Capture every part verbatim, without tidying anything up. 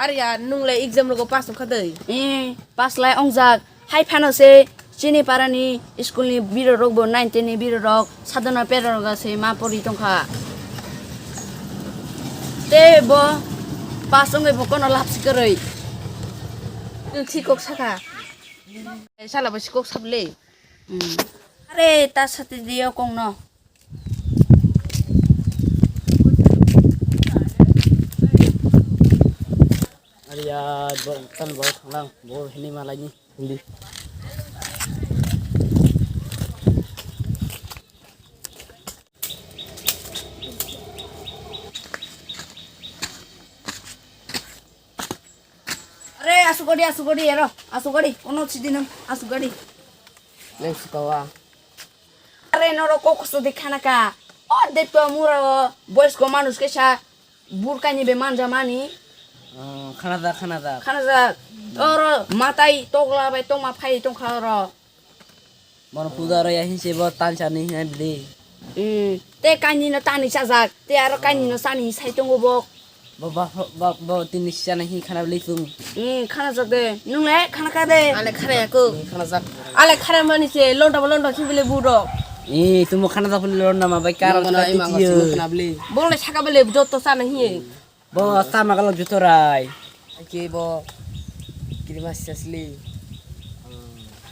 Are ya, nwng le exam rogo pass wngkha dei? Eh, pass lai wngjak. Hai phano se chini parani school ni biro rok bo nine ten ni biro rok sadona pero rok se ma pori tongkha. Te bo pass wngwi bo kono lab si kwrwi. Nwng thik kok saka. Sala bo si kok sable. Hmm. Are ta sati diyo kong no. Are ya, bo tan bo thanglang, bo hini malai ni hindi. Are asugadi, asugadi, ero, asugadi, ono sidi nang, asugadi. Nang sukawa. Are noro kok kusu di khana ka. O depto mura o boys ko manus ke sa burkani be manja mani. Oh, khana da, khana da. Khana da. Oro matai tokla bai tongma phai tongkha oro. Bono puja rw ya hinse bo tansa ni hinai bili. Hmm, te kainwi no tani chajak, te aro kainwi no chani sai tongo bo. Bo, bo, bo, bo, tini sisa na hi khana bili tung. Hmm, khana jak de. Nung le khana ka de. Ale khana ya ko. Khana jak. Ale khana mani se londa ba londa si bile bu do. Eh, tumo khana jak bili londa ma bai karo. Nung mana ka ima titi ka yo. Simi khana bili. Bong le saka bile joto sa na hi. Bo tama kalo jutorai. Ake bo kirima sasli.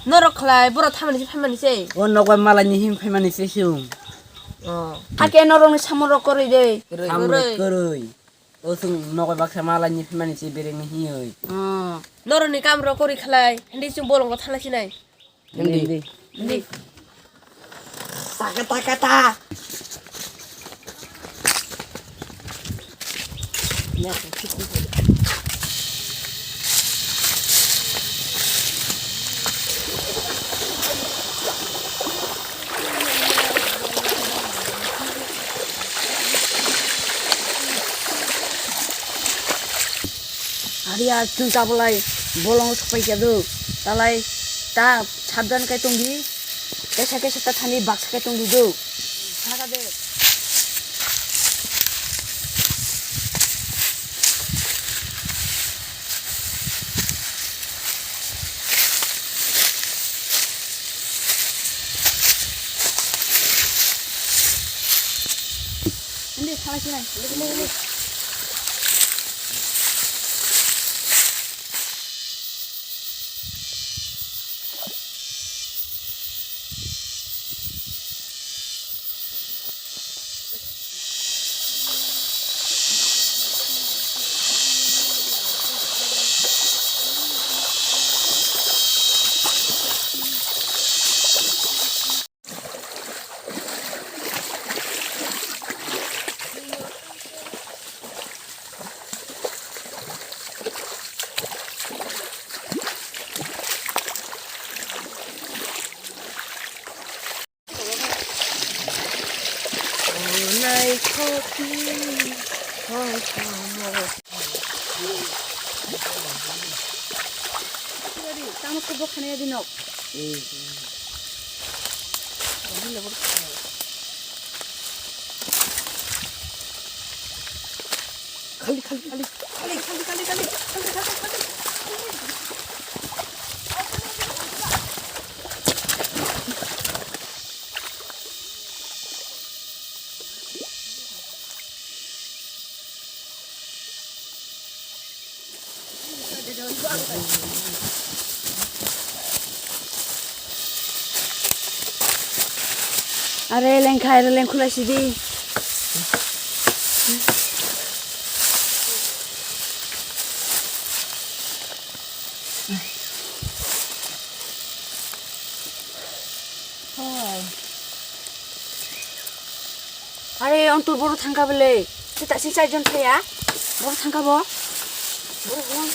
Norok khlai borok thamani se phaimani se. O nokbar malai ni him phaimani se sung. Oh. Hake norok ni samung rok koroi de. Koroi. Samung rok koroi. O sung nokbar baksa malai ni phaimani se bereng ni hiyoi. Oh. Norok ni kam rok koroi khlai. Hindi sung bolong ko thana sinai. Hindi. Hindi. Hindi. Taka, taka, ta. Ariya, chwng tabulai bolong sopai khe do. Talai ta sabdan kai tongdi. Kesa kesa ta thani baksa kai tongdi do. Saka de. Hindi, sama sini. Hindi, hindi, hindi. Tamo khe bo khana ya di nok. Khali, khali, khali. Khali, khali, khali, khali. Khali, khali, khali. Are lengkha, are lengkhulai sidi. Are, onto boro thangka bele. Te ta sing chaijon thaya. Boro thangka bo. Boro hong.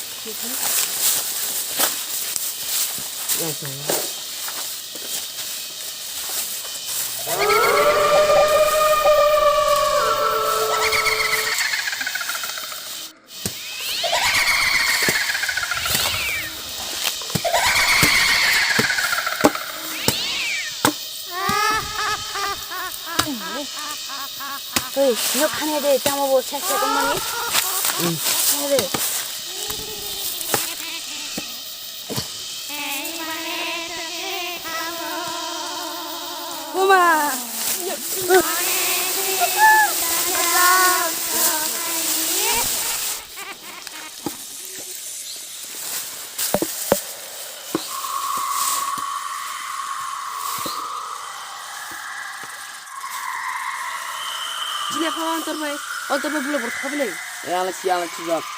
Hei, nok khani de, tamo bo sek sek wngmani. Khani de. Jini kha antor bai, antor bai bula bor kha bele. E ala si ala si jok.